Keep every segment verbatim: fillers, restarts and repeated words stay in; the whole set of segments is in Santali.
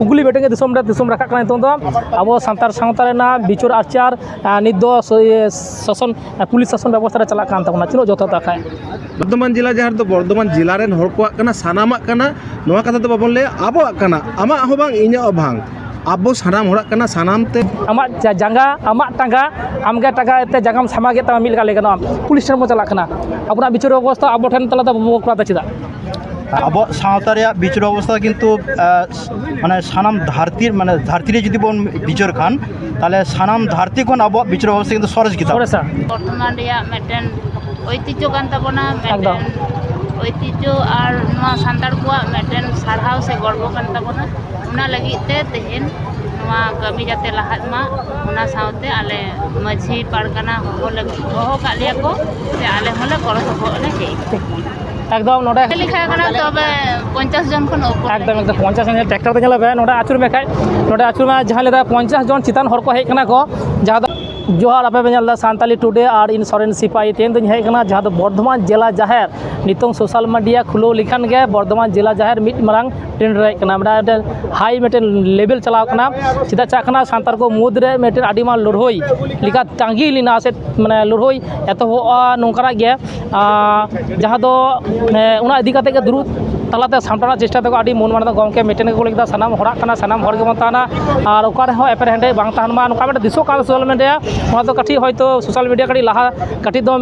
ᱠᱩᱠᱞᱤ ᱢᱤᱫᱴᱮᱱ ᱜᱮ ᱫᱤᱥᱚᱢ ᱨᱮ, ᱫᱤᱥᱚᱢ ᱨᱟᱠᱟᱵ ᱠᱟᱱᱟ ᱱᱤᱛᱚᱝ ᱫᱚ, ᱟᱵᱚ ᱥᱟᱱᱛᱟᱲ ᱥᱟᱶᱛᱟ ᱨᱮᱱᱟᱜ ᱵᱤᱪᱟᱹᱨ ᱟᱪᱟᱨ, ᱟᱸ, ᱱᱤᱛ ᱫᱚ ᱥᱚ-, ᱤᱭᱟᱹ, ᱥᱟᱥᱚᱱ, ᱟᱸ, ᱯᱩᱞᱤᱥ ᱥᱟᱥᱚᱱ ᱵᱮᱵᱚᱥᱛᱷᱟ ᱨᱮ ᱪᱟᱞᱟᱜ ᱠᱟᱱ ᱛᱟᱵᱚᱱᱟ, ᱛᱤᱱᱟᱹᱜ ᱡᱚᱛᱷᱟᱛᱟ ᱠᱷᱟᱡ? ᱵᱚᱨᱫᱷᱚᱢᱟᱱ ᱡᱮᱞᱟ ᱡᱟᱦᱮᱨ ᱫᱚ ᱵᱚᱨᱫᱷᱚᱢᱟᱱ ᱡᱮᱞᱟ ᱨᱮᱱ ᱦᱚᱲ ᱠᱚᱣᱟᱜ ᱠᱟᱱᱟ, ᱥᱟᱱᱟᱢᱟᱜ ᱠᱟᱱᱟ᱾ ᱱᱚᱣᱟ ᱠᱟᱛᱷᱟ ᱫᱚ ᱵᱟᱵᱚᱱ ᱞᱟᱹᱭᱟ ᱟᱵᱚᱣᱟᱜ ᱠᱟᱱᱟ, ᱟᱢᱟᱜ ᱦᱚᱸ ᱵᱟᱝ, ᱤᱧᱟᱹᱜ ᱦᱚᱸ ᱵᱟᱝ, ᱟᱵᱚ ᱥᱟᱱᱟᱢ ᱦᱚᱲᱟᱜ ᱠᱟᱱᱟ, ᱥᱟᱱᱟᱢ ᱛᱮ᱾ ᱟᱢᱟᱜ ᱡᱟ-, ᱡᱟᱸᱜᱟ, ᱟᱢᱟᱜ ᱴᱟᱸᱜᱟ, ᱟᱢᱜᱮ ᱴᱟᱸᱜᱟ ᱛᱮ ᱡᱟᱸᱜᱟᱢ ᱥᱟᱢᱟᱜᱮᱫ ᱛᱟᱢᱟ, ᱢᱤᱫ ᱞᱮᱠᱟ ᱞᱟᱹᱭ ᱜᱟᱱᱚᱜᱼᱟ᱾ ᱯᱩᱞᱤᱥ ᱴᱷᱮᱱ ᱵᱚᱱ ᱪᱟᱞᱟᱜ ᱠᱟᱱᱟ, ᱟᱵᱚᱱᱟᱜ ᱵᱤᱪᱟᱹᱨ ᱵᱮᱵᱚᱥᱛᱷᱟ ᱟᱵᱚ ᱴᱷᱮᱱ ᱛᱟᱞᱟ ᱛᱮ ᱵᱟᱵᱚ ᱠᱚᱨᱟᱣ ᱮᱫᱟ, ᱪᱮᱫᱟᱜ? ᱟᱵᱚᱣᱟᱜ ᱥᱟᱶᱛᱟ ᱨᱮᱭᱟᱜ ᱵᱤᱪᱟᱹᱨ ᱵᱮᱵᱚᱥᱛᱷᱟ ᱠᱤᱱᱛᱩ, ᱟᱸ, ᱢᱟᱱᱮ ᱥᱟᱱᱟᱢ ᱫᱷᱟᱹᱨᱛᱤ, ᱢᱟᱱᱮ ᱫᱷᱟᱹᱨᱛᱤ ᱨᱮ ᱡᱩᱫᱤ ᱵᱚᱱ ᱵᱤᱪᱟᱹᱨ ᱠᱷᱟᱱ, ᱛᱟᱦᱚᱞᱮ ᱥᱟᱱᱟᱢ ᱫᱷᱟᱹᱨᱛᱤ ᱠᱷᱚᱱ ᱟᱵᱚᱣᱟᱜ ᱵᱤᱪᱟᱹᱨ ᱵᱮᱵᱚᱥᱛᱷᱟ ᱠᱤᱱᱛᱩ ᱥᱚᱨᱮᱥ ᱜᱮᱛᱟ ᱵᱚᱱᱟ᱾ ᱥᱚᱨᱮᱥᱟ᱾ ᱵᱚᱨᱛᱚᱢᱟᱱ ᱨᱮᱭᱟᱜ ᱢᱤᱫᱴᱮᱱ ᱳᱭᱛᱤᱡᱽᱡᱚ ᱠᱟᱱ ᱛᱟᱵᱚᱱᱟ, ᱮᱠᱫᱚᱢ᱾ ᱢᱤᱫᱴᱮᱱ ᱳᱭᱛᱤᱡᱽᱡᱚ ᱟᱨ ᱱᱚᱣᱟ ᱥᱟᱱᱛᱟᱲ ᱠᱚᱣᱟᱜ ᱢᱤᱫᱴᱮᱱ ᱥᱟᱨᱦᱟᱣ ᱥᱮ ᱜᱚᱨᱵᱚ ᱠᱟᱱ ᱛᱟᱵᱚᱱᱟ᱾ ᱚᱱᱟ ᱞᱟᱹᱜᱤᱫ ᱛᱮ ᱛᱮᱦᱮᱧ ᱱᱚᱣᱟ ᱠᱟᱹᱢᱤ ᱡᱟᱛᱮ ᱞᱟᱦᱟᱜ ᱢᱟ, ᱚᱱᱟ ᱥᱟᱶᱛᱮ ᱟᱞᱮ ᱢᱟᱹᱡᱷᱤ ᱯᱟᱨᱜᱟᱱᱟ ᱦᱚᱦᱚ ᱞᱟᱹᱜᱤᱫ, ᱦᱚᱦᱚ ᱠᱟᱜ ᱞᱮᱭᱟ ᱠᱚ, ᱥᱮ ᱟᱞᱮ ᱦᱚᱸᱞᱮ ᱜᱚᱲᱚ ᱥᱚᱯᱚᱦᱚᱫ ᱞᱮ ᱪᱟᱹᱭ᱾ ᱮᱠᱫᱚᱢ ᱱᱚᱰᱮ ᱞᱮᱠᱷᱟ ᱠᱟᱱᱟ, ᱛᱚᱵᱮ ᱯᱚᱧᱪᱟᱥ ᱡᱚᱱ ᱠᱷᱚᱱ ᱩᱯᱚᱨ ᱮᱠᱫᱚᱢ, ᱞᱮ ᱮᱠᱫᱚᱢ, ᱯᱚᱧᱪᱟᱥ ᱡᱚᱱ ᱴᱨᱟᱠᱴᱟᱨ ᱛᱮ ᱧᱮᱞᱚᱜ ᱵᱮᱱ, ᱱᱚᱰᱮ ᱟᱹᱪᱩᱨ ᱢᱮ ᱠᱷᱟᱡ, ᱱᱚᱰᱮ ᱟᱹᱪᱩᱨ ᱢᱮ, ᱡᱟᱦᱟᱸ ᱞᱮᱠᱟ ᱯᱚᱧᱪᱟᱥ ᱡᱚᱱ ᱪᱮᱛᱟᱱ ᱦᱚᱲ ᱠᱚ ᱦᱮᱡ ᱠᱟᱱᱟ ᱠᱚ, ᱡᱟᱦᱟᱸ ᱫᱚ ᱡᱚᱦᱟᱨ, ᱟᱯᱮ ᱯᱮ ᱧᱮᱞ ᱮᱫᱟ ᱥᱟᱱᱛᱟᱞᱤ ᱴᱩᱰᱮ ᱟᱨ ᱤᱧ ᱥᱚᱨᱮᱱ ᱥᱤᱯᱟᱦᱤ᱾ ᱛᱮᱦᱮᱧ ᱫᱚᱧ ᱦᱮᱡ ᱠᱟᱱᱟ ᱡᱟᱦᱟᱸ ᱫᱚ ᱵᱚᱨᱫᱷᱚᱢᱟᱱ ᱡᱮᱞᱟ ᱡᱟᱦᱮᱨ, ᱱᱤᱛᱚᱝ ᱥᱳᱥᱟᱞ ᱢᱤᱰᱤᱭᱟ ᱠᱷᱩᱞᱟᱹᱣ ᱞᱮᱠᱷᱟᱱ ᱜᱮ ᱵᱚᱨᱫᱷᱚᱢᱟᱱ ᱡᱮᱞᱟ ᱡᱟᱦᱮᱨ ᱢᱤᱫ ᱢᱟᱨᱟᱝ ᱴᱨᱮᱱᱰ ᱨᱮ ᱦᱮᱡ ᱠᱟᱱᱟ, ᱢᱤᱫᱴᱟᱝ, ᱢᱤᱫᱴᱟᱝ ᱦᱟᱭ ᱢᱤᱫᱴᱮᱱ ᱞᱮᱵᱮᱞ ᱪᱟᱞᱟᱣ ᱠᱟᱱᱟ᱾ ᱪᱮᱫᱟᱜ ᱪᱟᱜ ᱠᱟᱱᱟ, ᱥᱟᱱᱛᱟᱲ ᱠᱚ ᱢᱩᱫᱽ ᱨᱮ ᱢᱤᱫᱴᱮᱱ ᱟᱹᱰᱤ ᱢᱟᱨᱟᱝ ᱞᱟᱹᱲᱦᱟᱹᱭ ᱞᱮᱠᱟ ᱛᱟᱸᱜᱤ ᱞᱮᱱᱟ ᱥᱮ, ᱢᱟᱱᱮ, ᱞᱟᱹᱲᱦᱟᱹᱭ ᱮᱛᱚᱦᱚᱵᱚᱜᱼᱟ ᱱᱚᱝᱠᱟᱱᱟᱜ ᱜᱮ, ᱟᱸ, ᱡᱟᱦᱟᱸ ᱫᱚ, ᱮᱸ, ᱚᱱᱟ ᱤᱫᱤ ᱠᱟᱛᱮ ᱜᱮ ᱫᱩᱲᱩᱵ ᱛᱟᱞᱟᱛᱮ ᱥᱟᱢᱴᱟᱣ ᱨᱮᱱᱟᱜ ᱪᱮᱥᱴᱟ ᱛᱟᱠᱚ ᱟᱹᱰᱤ ᱢᱚᱱ ᱢᱟᱱᱟ ᱜᱚᱢᱠᱮ ᱢᱤᱫᱴᱮᱱ ᱜᱮᱠᱚ ᱞᱟᱹᱭ ᱠᱮᱫᱟ, ᱥᱟᱱᱟᱢ ᱦᱚᱲᱟᱜ ᱠᱟᱱᱟ, ᱥᱟᱱᱟᱢ ᱦᱚᱲ ᱜᱮᱵᱚᱱ ᱛᱟᱦᱮᱱᱟ ᱟᱨ ᱚᱠᱟ ᱨᱮᱦᱚᱸ ᱮᱯᱮᱨᱦᱮᱸᱰᱮᱡ ᱵᱟᱝ ᱛᱟᱦᱮᱱ ᱢᱟ, ᱱᱚᱝᱠᱟ ᱢᱤᱫᱴᱮᱱ ᱫᱤᱥᱚᱜ ᱠᱟᱱᱟ ᱥᱳᱥᱟᱞ ᱢᱤᱰᱤᱭᱟ᱾ ᱚᱱᱟ ᱫᱚ ᱠᱟᱹᱴᱤᱡ ᱦᱚᱭᱛᱳ ᱥᱳᱥᱟᱞ ᱢᱤᱰᱤᱭᱟ ᱠᱟᱹᱴᱤᱡ ᱞᱟᱦᱟ, ᱠᱟᱹᱴᱤᱡ ᱫᱚ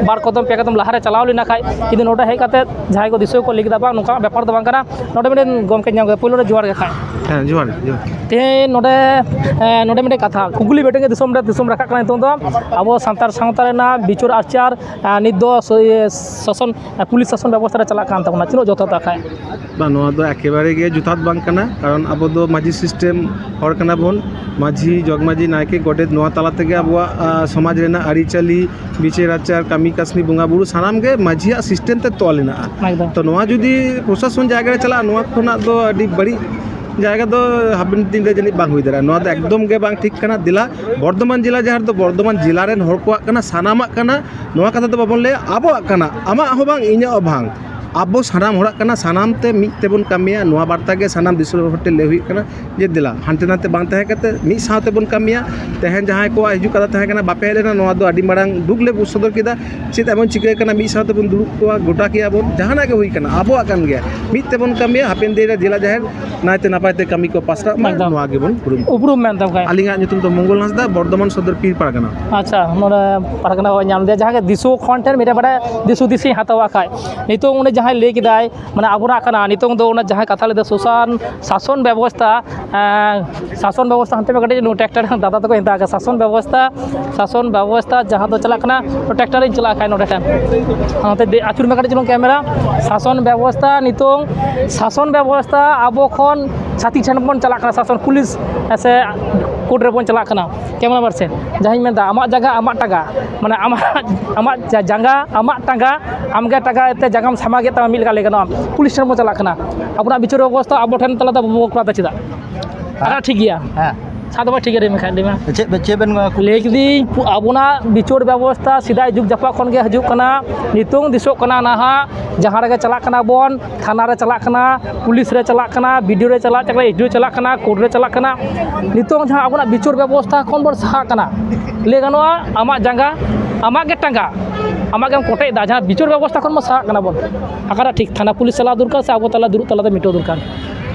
ᱵᱟᱨ ᱠᱚᱫᱚᱢ ᱯᱮ ᱠᱚᱫᱚᱢ ᱞᱟᱦᱟᱨᱮ ᱪᱟᱞᱟᱣ ᱞᱮᱱᱟ ᱠᱷᱟᱡ, ᱡᱩᱫᱤ ᱱᱚᱰᱮ ᱦᱮᱡ ᱠᱟᱛᱮ ᱡᱟᱦᱟᱸᱭ ᱠᱚ ᱫᱤᱥᱩᱣᱟᱹ ᱠᱚ ᱞᱟᱹᱭ ᱠᱮᱫᱟ, "ᱵᱟᱝ, ᱱᱚᱝᱠᱟᱱᱟᱜ ᱵᱮᱯᱟᱨ ᱫᱚ ᱵᱟᱝ ᱠᱟᱱᱟ", ᱱᱚᱰᱮ ᱢᱤᱫᱴᱮᱱ ᱜᱚᱢᱠᱮ ᱧᱟᱢ ᱜᱮ, ᱯᱳᱭᱞᱳ ᱨᱮ ᱡᱚᱦᱟᱨ ᱜᱮ ᱠᱷᱟᱡ᱾ ᱦᱮᱸ, ᱡᱚᱦᱟᱨ, ᱡᱚᱦᱟᱨ᱾ ᱛᱮᱦᱮᱧ ᱱᱚᱰᱮ, ᱮᱸ, ᱱᱚᱰᱮ ᱢᱤᱫᱴᱮᱱ ᱠᱟᱛᱷᱟ, ᱠᱩᱠᱞᱤ ᱢᱤᱫᱴᱮᱱ ᱜᱮ ᱫᱤᱥᱚᱢ ᱨᱮ, ᱫᱤᱥᱚᱢ ᱨᱟᱠᱟᱵ ᱠᱟᱱᱟ ᱱᱤᱛᱚᱝ ᱫᱚ, ᱟᱵᱚ ᱥᱟᱱᱛᱟᱲ ᱥᱟᱶᱛᱟ ᱨᱮᱱᱟᱜ ᱵᱤᱪᱟᱹᱨ ᱟᱪᱟᱨ, ᱮᱸ, ᱱᱤᱛ ᱫᱚ ᱥᱚ-, ᱤᱭᱟᱹ, ᱥᱟᱥᱚᱱ, ᱮᱸ, ᱯᱩᱞᱤᱥ ᱥᱟᱥᱚᱱ ᱵᱮᱵᱚᱥᱛᱷᱟ ᱨᱮ ᱪᱟᱞᱟᱜ ᱠᱟᱱ ᱛᱟᱵᱚᱱᱟ, ᱛᱤᱱᱟᱹᱜ ᱡᱚᱛᱷᱟᱛᱟ ᱠᱷᱟᱡ? ᱵᱟᱝ, ᱱᱚᱣᱟ ᱫᱚ ᱮᱠᱮᱵᱟᱨᱮ ᱜᱮ ᱡᱚᱛᱷᱟᱛ ᱵᱟᱝ ᱠᱟᱱᱟ, ᱠᱟᱨᱚᱱ ᱟᱵᱚ ᱫᱚ ᱢᱟᱹᱡᱷᱤ ᱥᱤᱥᱴᱮᱢ ᱦᱚᱲ ᱠᱟᱱᱟ ᱵᱚᱱ᱾ ᱢᱟᱹᱡᱷᱤ, ᱡᱚᱜᱽ ᱢᱟᱹᱡᱷᱤ, ᱱᱟᱭᱠᱮ, ᱜᱚᱰᱮᱛ, ᱱᱚᱣᱟ ᱛᱟᱞᱟ ᱛᱮᱜᱮ ᱟᱵᱚᱣᱟᱜ, ᱟ, ᱥᱚᱢᱟᱡᱽ ᱨᱮᱱᱟᱜ ᱟᱹᱨᱤᱪᱟᱹᱞᱤ, ᱵᱤᱪᱟᱹᱨ ᱟᱪᱟᱨ, ᱠᱟᱹᱢᱤ ᱠᱟᱹᱥᱱᱤ, ᱵᱚᱸᱜᱟ ᱵᱩᱨᱩ ᱥᱟᱱᱟᱢ ᱜᱮ ᱢᱟᱹᱡᱷᱤᱭᱟᱜ ᱥᱤᱥᱴᱮᱢ ᱛᱮ ᱛᱚᱞ ᱦᱮᱱᱟᱜᱼᱟ᱾ ᱮᱠᱫᱚᱢ᱾ ᱛᱚ, ᱱᱚᱣᱟ ᱡᱩᱫᱤ ᱯᱨᱚᱥᱟᱥᱚᱱ ᱡᱟᱭᱜᱟ ᱨᱮ ᱪᱟᱞᱟᱜᱼᱟ, ᱱᱚᱣᱟ ᱠᱷᱚᱱᱟᱜ ᱫᱚ ᱟᱹᱰᱤ ᱵᱟᱹᱲᱤᱡ ᱡᱟᱭᱜᱟ ᱫᱚ ᱦᱟᱯᱮᱱ ᱫᱤᱱ ᱨᱮ ᱡᱟᱹᱱᱤᱡ ᱵᱟᱝ ᱦᱩᱭ ᱫᱟᱲᱮᱭᱟᱜᱼᱟ᱾ ᱱᱚᱣᱟ ᱫᱚ ᱮᱠᱫᱚᱢ ᱜᱮ ᱵᱟᱝ ᱴᱷᱤᱠ ᱠᱟᱱᱟ᱾ ᱫᱮᱞᱟ, ᱵᱚᱨᱫᱷᱚᱢᱟᱱ ᱡᱮᱞᱟ ᱡᱟᱦᱮᱨ ᱫᱚ ᱵᱚᱨᱫᱷᱚᱢᱟᱱ ᱡᱮᱞᱟ ᱨᱮᱱ ᱦᱚᱲ ᱠᱚᱣᱟᱜ ᱠᱟᱱᱟ, ᱥᱟᱱᱟᱢᱟᱜ ᱠᱟᱱᱟ᱾ ᱱᱚᱣᱟ ᱠᱟᱛᱷᱟ ᱫᱚ ᱵᱟᱵᱚᱱ ᱞᱟᱹᱭᱟ ᱟᱵᱚᱣᱟᱜ ᱠᱟᱱᱟ, ᱟᱢᱟᱜ ᱦᱚᱸ ᱵᱟᱝ, ᱤᱧᱟᱹᱜ ᱦᱚᱸ ᱵᱟᱝ᱾ ᱟᱵᱚ ᱥᱟᱱᱟᱢ ᱦᱚᱲᱟᱜ ᱠᱟᱱᱟ, ᱥᱟᱱᱟᱢ ᱛᱮ ᱢᱤᱫ ᱛᱮᱵᱚᱱ ᱠᱟᱹᱢᱤᱭᱟ᱾ ᱱᱚᱣᱟ ᱵᱟᱨᱛᱟ ᱜᱮ ᱥᱟᱱᱟᱢ ᱫᱤᱥᱚᱢ ᱦᱚᱲ ᱴᱷᱮᱱ ᱞᱟᱹᱭ ᱦᱩᱭᱩᱜ ᱠᱟᱱᱟ ᱡᱮ ᱫᱮᱞᱟ ᱦᱟᱱᱛᱮ ᱱᱟᱛᱮ ᱵᱟᱝ ᱛᱟᱦᱮᱸ ᱠᱟᱛᱮ ᱢᱤᱫ ᱥᱟᱶ ᱛᱮᱵᱚᱱ ᱠᱟᱹᱢᱤᱭᱟ᱾ ᱛᱮᱦᱮᱧ ᱡᱟᱦᱟᱸᱭ ᱠᱚᱣᱟᱜ ᱦᱤᱡᱩᱜ ᱠᱟᱛᱷᱟ ᱛᱟᱦᱮᱸ ᱠᱟᱱᱟ, ᱵᱟᱯᱮ ᱦᱮᱡ ᱞᱮᱱᱟ, ᱱᱚᱣᱟ ᱫᱚ ᱟᱹᱰᱤ ᱢᱟᱨᱟᱝ ᱫᱩᱠ ᱞᱮ ᱥᱚᱫᱚᱨ ᱠᱮᱫᱟ᱾ ᱪᱮᱫ ᱮᱢᱚᱱ ᱪᱤᱠᱟᱹ ᱠᱟᱱᱟ, ᱢᱤᱫ ᱥᱟᱶ ᱛᱮᱵᱚᱱ ᱫᱩᱲᱩᱵ ᱠᱚᱜᱼᱟ, ᱜᱚᱴᱟ ᱠᱮᱭᱟ ᱵᱚᱱ, ᱡᱟᱦᱟᱱᱟᱜ ᱜᱮ ᱦᱩᱭ ᱠᱟᱱᱟ ᱟᱵᱚᱣᱟᱜ ᱠᱟᱱ ᱜᱮᱭᱟ, ᱢᱤᱫ ᱛᱮᱵᱚᱱ ᱠᱟᱹᱢᱤᱭᱟ, ᱦᱟᱯᱮᱱ ᱫᱤᱱ ᱨᱮ ᱡᱮᱞᱟ ᱡᱟᱦᱮᱨ ᱱᱟᱭᱛᱮ ᱱᱟᱯᱟᱭ ᱛᱮ ᱠᱟᱹᱢᱤ ᱠᱚ ᱯᱟᱥᱱᱟᱜ ᱢᱟ, ᱮᱠᱫᱚᱢ᱾ ᱱᱚᱣᱟ ᱜᱮᱵᱚᱱ ᱠᱩᱨᱩᱢᱩᱴᱩ᱾ ᱩᱯᱨᱩᱢ ᱢᱮᱱ ᱛᱟᱢ ᱠᱷᱟᱡ? ᱟᱹᱞᱤᱧᱟᱜ ᱧᱩᱛᱩᱢ ᱫᱚ ᱢᱚᱝᱜᱚᱞ ᱦᱟᱸᱥᱫᱟ, ᱵᱚᱨᱫᱷᱚᱢᱟᱱ ᱥᱚᱫᱚᱨ ᱯᱤᱲ ᱯᱟᱨᱜᱟᱱᱟ᱾ ᱟᱪᱪᱷᱟ, ᱱᱚᱰᱮ ᱯᱟᱨᱜᱟᱱᱟ ᱵᱚᱱ ᱧᱟᱢ ᱞᱮᱫᱮᱭᱟ, ᱡᱟᱦᱟᱸ ᱜᱮ ᱫᱤᱥᱩ ᱠᱷᱚᱱ ᱴᱷᱮᱱ ᱢᱤᱫᱴᱮᱱ ᱵᱟᱰᱟᱭ ᱫᱤᱥ ᱦᱩᱫᱤᱥ ᱤᱧ ᱦᱟᱛᱟᱣᱟ ᱠᱷᱟᱡ, ᱱᱤᱛᱚᱜ ᱩᱱᱤ ᱡᱟᱦᱟᱸᱭ ᱞᱟᱹᱭ ᱠᱮᱫᱟᱭ, ᱢᱟᱱᱮ ᱟᱵᱚᱱᱟᱜ ᱠᱟᱱᱟ, ᱱᱤᱛᱚᱝ ᱫᱚ ᱚᱱᱟ ᱡᱟᱦᱟᱸᱭ ᱠᱟᱛᱷᱟ ᱞᱟᱹᱭ ᱫᱟ ᱥᱳᱥᱟᱱ ᱥᱟᱥᱚᱱ ᱵᱮᱵᱚᱥᱛᱷᱟ, ᱮᱸ, ᱥᱟᱥᱚᱱ ᱵᱮᱵᱚᱥᱛᱷᱟ ᱦᱟᱱᱛᱮ ᱢᱟ ᱠᱟᱹᱴᱤᱡ ᱴᱨᱟᱠᱴᱟᱨ ᱫᱟᱫᱟ ᱛᱟᱠᱚ ᱦᱮᱱᱟᱜ ᱟᱠᱟᱫ ᱥᱟᱥᱚᱱ ᱵᱮᱵᱚᱥᱛᱷᱟ, ᱥᱟᱥᱚᱱ ᱵᱮᱵᱚᱥᱛᱷᱟ ᱡᱟᱦᱟᱸ ᱫᱚ ᱪᱟᱞᱟᱜ ᱠᱟᱱᱟ, ᱴᱨᱟᱠᱴᱟᱨ ᱤᱧ ᱪᱟᱞᱟᱜ ᱠᱷᱟᱡ ᱱᱚᱰᱮ ᱴᱷᱮᱱ, ᱱᱚᱛᱮ ᱫᱮ-, ᱟᱹᱪᱩᱨ ᱢᱮ ᱠᱟᱹᱴᱤᱡ ᱪᱩᱞᱩᱝ ᱠᱮᱢᱮᱨᱟ᱾ ᱥᱟᱥᱚᱱ ᱵᱮᱵᱚᱥᱛᱷᱟ ᱱᱤᱛᱚᱝ, ᱥᱟᱥᱚᱱ ᱵᱮᱵᱚᱥᱛᱷᱟ ᱟᱵᱚ ᱠᱷᱚᱱ ᱪᱷᱟᱹᱛᱤᱠ ᱴᱷᱮᱱ ᱵᱚᱱ ᱪᱟᱞᱟᱜ ᱠᱟᱱᱟ, ᱥᱟᱥᱚᱱ ᱯᱩᱞᱤᱥ ᱥᱮ ᱠᱳᱨᱴ ᱨᱮᱵᱚᱱ ᱪᱟᱞᱟᱜ ᱠᱟᱱᱟ᱾ ᱠᱮᱢᱮᱨᱟ ᱯᱟᱨᱥᱮᱱ, ᱡᱟᱦᱟᱸᱧ ᱢᱮᱱᱫᱟ, ᱟᱢᱟᱜ ᱡᱟᱭᱜᱟ ᱟᱢᱟᱜ ᱴᱟᱸᱜᱟ, ᱢᱟᱱᱮ ᱟᱢᱟᱜ, ᱟᱢᱟᱜ ᱡᱟ-, ᱡᱟᱸᱜᱟ ᱟᱢᱟᱜ ᱴᱟᱸᱜᱟ, ᱟᱢᱜᱮ ᱴᱟᱸᱜᱟ ᱛᱮ ᱡᱟᱸᱜᱟᱢ ᱥᱟᱢᱟᱜᱮᱫ ᱛᱟᱢᱟ, ᱢᱤᱫ ᱞᱮᱠᱟ ᱞᱟᱹᱭ ᱜᱟᱱᱚᱜᱼᱟ, ᱯᱩᱞᱤᱥ ᱴᱷᱮᱱ ᱵᱚᱱ ᱪᱟᱞᱟᱜ ᱠᱟᱱᱟ᱾ ᱟᱵᱚᱱᱟᱜ ᱵᱤᱪᱟᱹᱨ ᱵᱮᱵᱚᱥᱛᱷᱟ ᱟᱵᱚ ᱴᱷᱮᱱ ᱛᱟᱞᱟ ᱛᱮ ᱵᱟᱵᱚ ᱠᱚᱨᱟᱣ ᱮᱫᱟ, ᱪᱮᱫᱟᱜ? ᱦᱮᱸ᱾ ᱟᱨ ᱴᱷᱤᱠ ᱜᱮᱭᱟ᱾ ᱦᱮᱸ᱾ ᱟᱫᱚ ᱵᱟᱝ ᱴᱷᱤᱠ ᱜᱮᱭᱟ, ᱞᱟᱹᱭ ᱢᱮ ᱠᱷᱟᱡ, ᱞᱟᱹᱭ ᱢᱮ᱾ ᱪᱮᱫ ᱵᱮ-, ᱪᱮᱫ ᱵᱮᱱ ᱠᱩᱞᱤ? ᱞᱟᱹᱭ ᱠᱤᱫᱟᱹᱧ, ᱯᱩ-, ᱟᱵᱚᱱᱟᱜ ᱵᱤᱪᱟᱹᱨ ᱵᱮᱵᱚᱥᱛᱷᱟ ᱥᱮᱫᱟᱭ ᱡᱩᱜᱽ ᱡᱟᱯᱟᱜ ᱠᱷᱚᱱ ᱜᱮ ᱦᱤᱡᱩᱜ ᱠᱟᱱᱟ, ᱱᱤᱛᱚᱝ ᱫᱤᱥᱚᱜ ᱠᱟᱱᱟ ᱱᱟᱦᱟᱜ, ᱡᱟᱦᱟᱸ ᱨᱮᱜᱮ ᱪᱟᱞᱟᱜ ᱠᱟᱱᱟ ᱵᱚᱱ, ᱛᱷᱟᱱᱟ ᱨᱮ ᱪᱟᱞᱟᱜ ᱠᱟᱱᱟ, ᱵᱤ ᱰᱤ ᱳ ᱨᱮ ᱪᱟᱞᱟᱜ ᱠᱟᱱᱟ, ᱮᱥ ᱰᱤ ᱳ ᱪᱟᱞᱟᱜ ᱠᱟᱱᱟ, ᱠᱳᱨᱴ ᱨᱮ ᱪᱟᱞᱟᱜ ᱠᱟᱱᱟ᱾ ᱱᱤᱛᱚᱝ ᱡᱟᱦᱟᱸ ᱟᱵᱚᱱᱟᱜ ᱵᱤᱪᱟᱹᱨ ᱵᱮᱵᱚᱥᱛᱷᱟ ᱠᱷᱚᱱ ᱵᱚᱱ ᱥᱟᱦᱟᱜ ᱠᱟᱱᱟ, ᱞᱟᱹᱭ ᱜᱟᱱᱚᱜᱼᱟ, ᱟᱢᱟᱜ ᱡᱟᱸᱜᱟ ᱟᱢᱟᱜ ᱜᱮ ᱴᱟᱸᱜᱟ, ᱟᱢᱟᱜ ᱜᱮᱢ ᱠᱚᱴᱮᱡ ᱮᱫᱟ, ᱡᱟᱦᱟᱸ ᱵᱤᱪᱟᱹᱨ ᱵᱮᱵᱚᱥᱛᱷᱟ ᱠᱷᱚᱱ ᱵᱚᱱ ᱥᱟᱦᱟᱜ ᱠᱟᱱᱟ ᱵᱚᱱ᱾ ᱚᱠᱟᱴᱟᱜ ᱴᱷᱤᱠ, ᱛᱷᱟᱱᱟ ᱯᱩᱞᱤᱥ ᱪᱟᱞᱟᱣ ᱫᱚᱨᱠᱟᱨ ᱥᱮ ᱟᱵᱚ ᱛᱟᱞᱟ ᱫᱩᱲᱩᱵ ᱛᱟᱞᱟᱛᱮ ᱢᱮᱴᱟᱣ ᱫᱚᱨᱠᱟᱨ?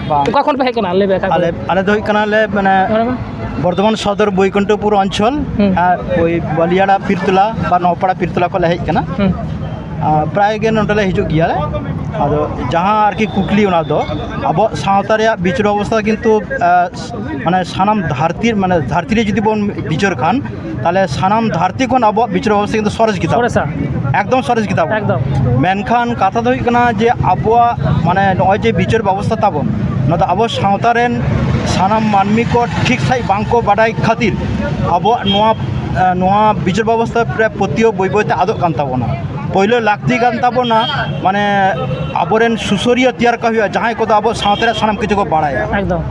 ᱵᱟᱝ᱾ ᱚᱠᱟ ᱠᱷᱚᱱ ᱯᱮ ᱦᱮᱡ ᱠᱟᱱᱟ? ᱞᱟᱹᱭ ᱵᱮᱱ ᱠᱷᱟᱡ᱾ ᱟᱞᱮ, ᱟᱞᱮ ᱫᱚ ᱦᱩᱭᱩᱜ ᱠᱟᱱᱟᱞᱮ, ᱢᱟᱱᱮ, ᱨᱚᱲ ᱢᱮ᱾ ᱵᱚᱨᱫᱷᱚᱢᱟᱱ ᱥᱚᱫᱚᱨ ᱵᱳᱭᱠᱩᱱᱴᱷᱚᱯᱩᱨ ᱚᱧᱪᱚᱞ, ᱦᱩᱸ᱾ ᱟᱨ ᱳᱭ ᱵᱟᱞᱤᱭᱟᱲᱟ ᱯᱤᱨᱛᱚᱞᱟ ᱵᱟ ᱱᱚᱣᱯᱟᱲᱟ ᱯᱤᱨᱛᱚᱞᱟ ᱠᱷᱚᱱ ᱞᱮ ᱦᱮᱡ ᱠᱟᱱᱟ᱾ ᱦᱩᱸ᱾ ᱟᱨ ᱯᱨᱟᱭ ᱜᱮ ᱱᱚᱸᱰᱮ ᱞᱮ ᱦᱤᱡᱩᱜ ᱜᱮᱭᱟ᱾ ᱟᱫᱚ ᱡᱟᱦᱟᱸ ᱟᱨᱠᱤ ᱠᱩᱠᱞᱤ, ᱚᱱᱟ ᱫᱚ ᱟᱵᱚᱣᱟᱜ ᱥᱟᱶᱛᱟ ᱨᱮᱭᱟᱜ ᱵᱤᱪᱟᱹᱨ ᱵᱮᱵᱚᱥᱛᱷᱟ ᱠᱤᱱᱛᱩ, ᱟᱸ, ᱢᱟᱱᱮ ᱥᱟᱱᱟᱢ ᱫᱷᱟᱹᱨᱛᱤ, ᱢᱟᱱᱮ ᱫᱷᱟᱹᱨᱛᱤ ᱨᱮ ᱡᱩᱫᱤ ᱵᱚᱱ ᱵᱤᱪᱟᱹᱨ ᱠᱷᱟᱱ, ᱛᱟᱦᱚᱞᱮ ᱥᱟᱱᱟᱢ ᱫᱷᱟᱹᱨᱛᱤ ᱠᱷᱚᱱ ᱟᱵᱚᱣᱟᱜ ᱵᱤᱪᱟᱹᱨ ᱵᱮᱵᱚᱥᱛᱷᱟ ᱠᱤᱱᱛᱩ ᱥᱚᱨᱮᱥ ᱜᱮᱛᱟ ᱵᱚᱱᱟ᱾ ᱥᱚᱨᱮᱥᱟ᱾ ᱮᱠᱫᱚᱢ ᱥᱚᱨᱮᱥ ᱜᱮᱛᱟ ᱵᱚᱱᱟ᱾ ᱮᱠᱫᱚᱢ᱾ ᱢᱮᱱᱠᱷᱟᱱ ᱠᱟᱛᱷᱟ ᱫᱚ ᱦᱩᱭᱩᱜ ᱠᱟᱱᱟ ᱡᱮ ᱟᱵᱚᱣᱟᱜ, ᱢᱟᱱᱮ, ᱱᱚᱜᱼᱚᱭ ᱡᱮ ᱵᱤᱪᱟᱹᱨ ᱵᱮᱵᱚᱥᱛᱷᱟ ᱛᱟᱵᱚᱱ, ᱱᱚᱣᱟ ᱫᱚ ᱟᱵᱚ ᱥᱟᱶᱛᱟ ᱨᱮᱱ ᱥᱟᱱᱟᱢ ᱢᱟᱹᱱᱢᱤ ᱠᱚ ᱴᱷᱤᱠ ᱥᱟᱺᱦᱤᱡ ᱵᱟᱝ ᱠᱚ ᱵᱟᱰᱟᱭ ᱠᱷᱟᱹᱛᱤᱨ ᱟᱵᱚᱣᱟᱜ ᱱᱚᱣᱟ, ᱮ, ᱱᱚᱣᱟ ᱵᱤᱪᱟᱹᱨ ᱵᱮᱵᱚᱥᱛᱷᱟ ᱨᱮ ᱯᱟᱹᱛᱭᱟᱹᱣ ᱵᱟᱹᱭ ᱵᱟᱹᱭ ᱛᱮ ᱟᱫᱚᱜ ᱠᱟᱱ ᱛᱟᱵᱚᱱᱟ᱾ ᱯᱳᱭᱞᱳ ᱞᱟᱹᱠᱛᱤ ᱠᱟᱱ ᱛᱟᱵᱚᱱᱟ, ᱢᱟᱱᱮ, ᱟᱵᱚᱨᱮᱱ ᱥᱩᱥᱟᱹᱨᱤᱭᱟᱹ ᱛᱮᱭᱟᱨ ᱠᱚ ᱦᱩᱭᱩᱜᱼᱟ, ᱡᱟᱦᱟᱸᱭ ᱠᱚᱫᱚ ᱟᱵᱚ ᱥᱟᱶᱛᱟ ᱨᱮᱭᱟᱜ ᱥᱟᱱᱟᱢ ᱠᱤᱪᱷᱩ ᱠᱚ ᱵᱟᱲᱟᱭᱟ᱾ ᱮᱠᱫᱚᱢ᱾